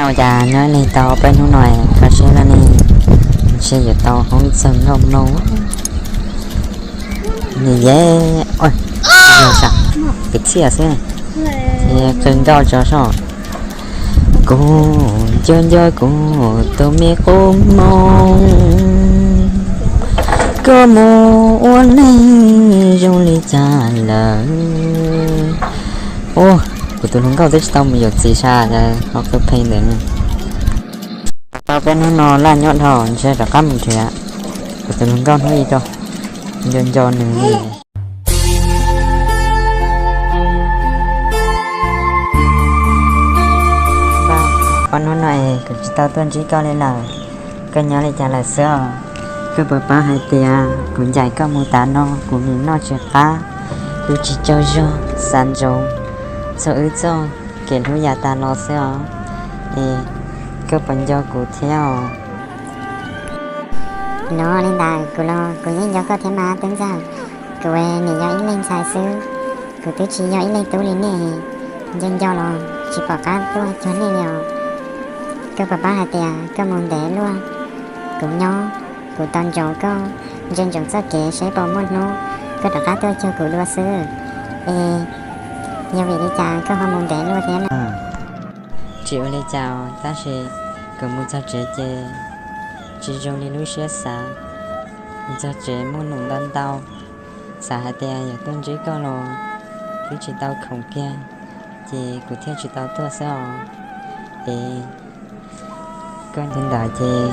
Ua cas nyob ib leeg tau peb hnub no kho siab lawm ne, ntshe yuav tau hoob txog nkauj mloog. Nws yeej, yog sam kwv txhiaj xwb, qw nkauj tso soj. Kuv nco nco kuv tus me qub hmoob, koj mus ua neeg zoo li cas lawm. Ua, kuv tus hluas nkauj twb tsis tau mus yuav txiv sas, ho qw pheej ntawd. Tau peb hnub no laj nyob dhau ntshe rov qab mus nrhiav kuv tus hluas nkauj hnub ib rau, nco nco nws li. Ob hnub no es kuv tsis tau tuaj ntsib koj li lawm, koj nyob li cas lawm xwb os? Koj puas paub hais tias kuv ncaim koj mus tas no kuv nim noj tsis qab, kuv tsis tsaug zog xav ntsoov txog wb txoj kev hlub yav tas los xwb os. Es koj puas nco kuv thiab os? Los li ntawd kuv los kuv yeej nco koj thiab mas Tub Ntxawg. Kuv nim yog ib leeg ntxhais xwb, kuv twb tsis yog ib leeg tub li nej, nco nco los tsis pom qab tuaj cuag nej li os. Koj puas paub hais tias koj mus ntev luaj, kuv nyob kuv tos ntsoov koj, ntsia ntsoov txoj kev seb puas muaj hnub koj rov qab tuaj cuag kuv dua xwb. Es yog vim li cas koj ho mus ntev luaj thiab na? Tsis ua li cas os, tab sis kuv mus txog tsev ces tsis zoo li lub siab xav. Mus txog tsev muaj num ntau ntau, xav hais tias yuav tuaj ntsib koj los twb tsis tau khoom kiag, ces kuv thiaj tsis tau tuaj xwb os. Es koj nyob ntawd ces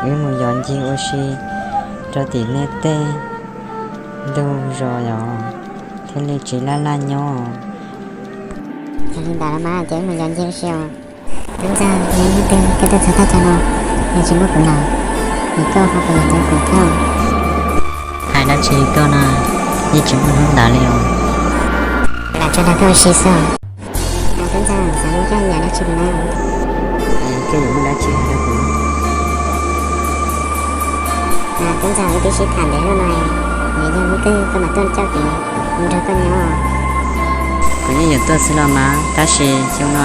wb mus yos ncig ua si rau tim nej tej ntug zos os, thiaj li tsis laj laj nyob. Yog li ntawd los mas ces wb mus yos ncig ua si os. Tub Ntxawg, yog ib hnub twg koj tuaj txog thaj chaw no, yog tsis muaj kuv lawm, es koj ho puas yuav nco kuv thiab? Hais dab tsi koj na, yeej tsis muaj hnub ntawd li os. Lam tso dag koj ua si xwb. Tub Ntxawg, xav nug koj ib yam dab tsi no. Koj yuav muaj dab tsi hais rau kuv? Tub Ntxawg, wb twb sib tham ntev luaj no, yog hnub twg koj mam tuaj coj kuv mus nrog koj nyob. Kuv yeej yuav tuaj xwb los mas, tab sis xyoo no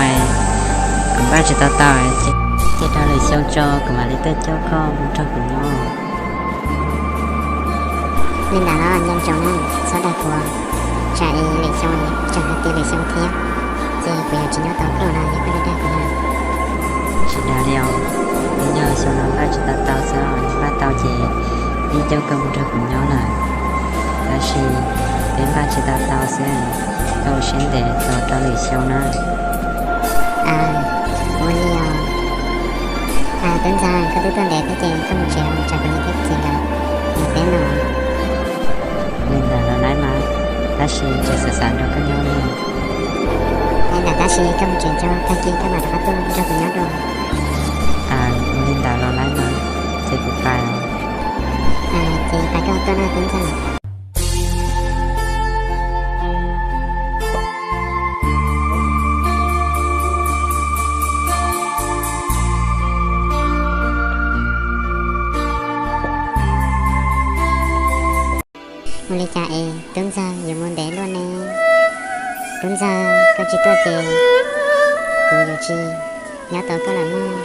kuv npaj tsis tau tau, cia rau lwm xyoo tso kuv mam li tuaj coj koj mus nrog kuv nyob. Li ntawd los nco ntsoov na, txhob dag kuv, tsam es lwm xyoo, tsam hais tias lwm xyoo thiab, ces kuv yuav tsis nyob tos koj no, yog koj dag dag kuv na. Tsis dag li os, twb yog xyoo no npaj tsis tau tau xwb, npaj tau ces yeej coj koj mus nrog kuv nyob lawm, tab sis peb npaj tsis tau tau xwb, koj ua siab ntev tos rau lwm xyoo na. Ua li os. Tub Ntxawg, koj twb tuaj ntev thiab ces koj mus tsev, tsam kuv niam thiab kuv txiv nkawd mus teb no. Li ntawd los laib mas, tab sis tseem xav xav nrog koj nyob li. Li ntawd tab sis koj mus tsev tso, tag kis koj mam rov qab tuaj nrog kuv nyob dua. Ua li ntawd los laib mas, ces kuv pais. Ces pais koj tuaj na Tub Ntxawg. Ua li cas es Tub Ntxawg yuav mus ntev luaj ne? Tub Ntxawg, koj tsis tuaj ces kuv yuav tsis nyob tos koj lawm mog.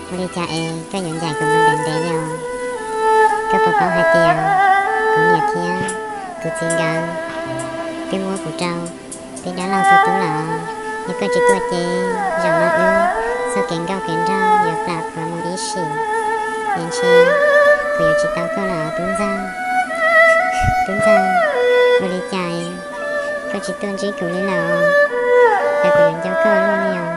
Ua li cas es koj yuav ncaim kuv mus ntev ntev li os? Koj puas paub hais tias kuv niam thiab kuv txiv nkawd twb muab kuv rau tij dab laug tu tub lawm. Yog koj tsis tuaj ces zaum no wb txoj kev nkauj kev nraug yuav plam plhuav mus ib sim, es ntshe kuv yuav tsis tau koj lawm Tub Ntxawg. Tub Ntxawg, ua li cas koj tsis tuaj ntsib kuv li lawm? Cas kuv yuav nco koj luaj li os?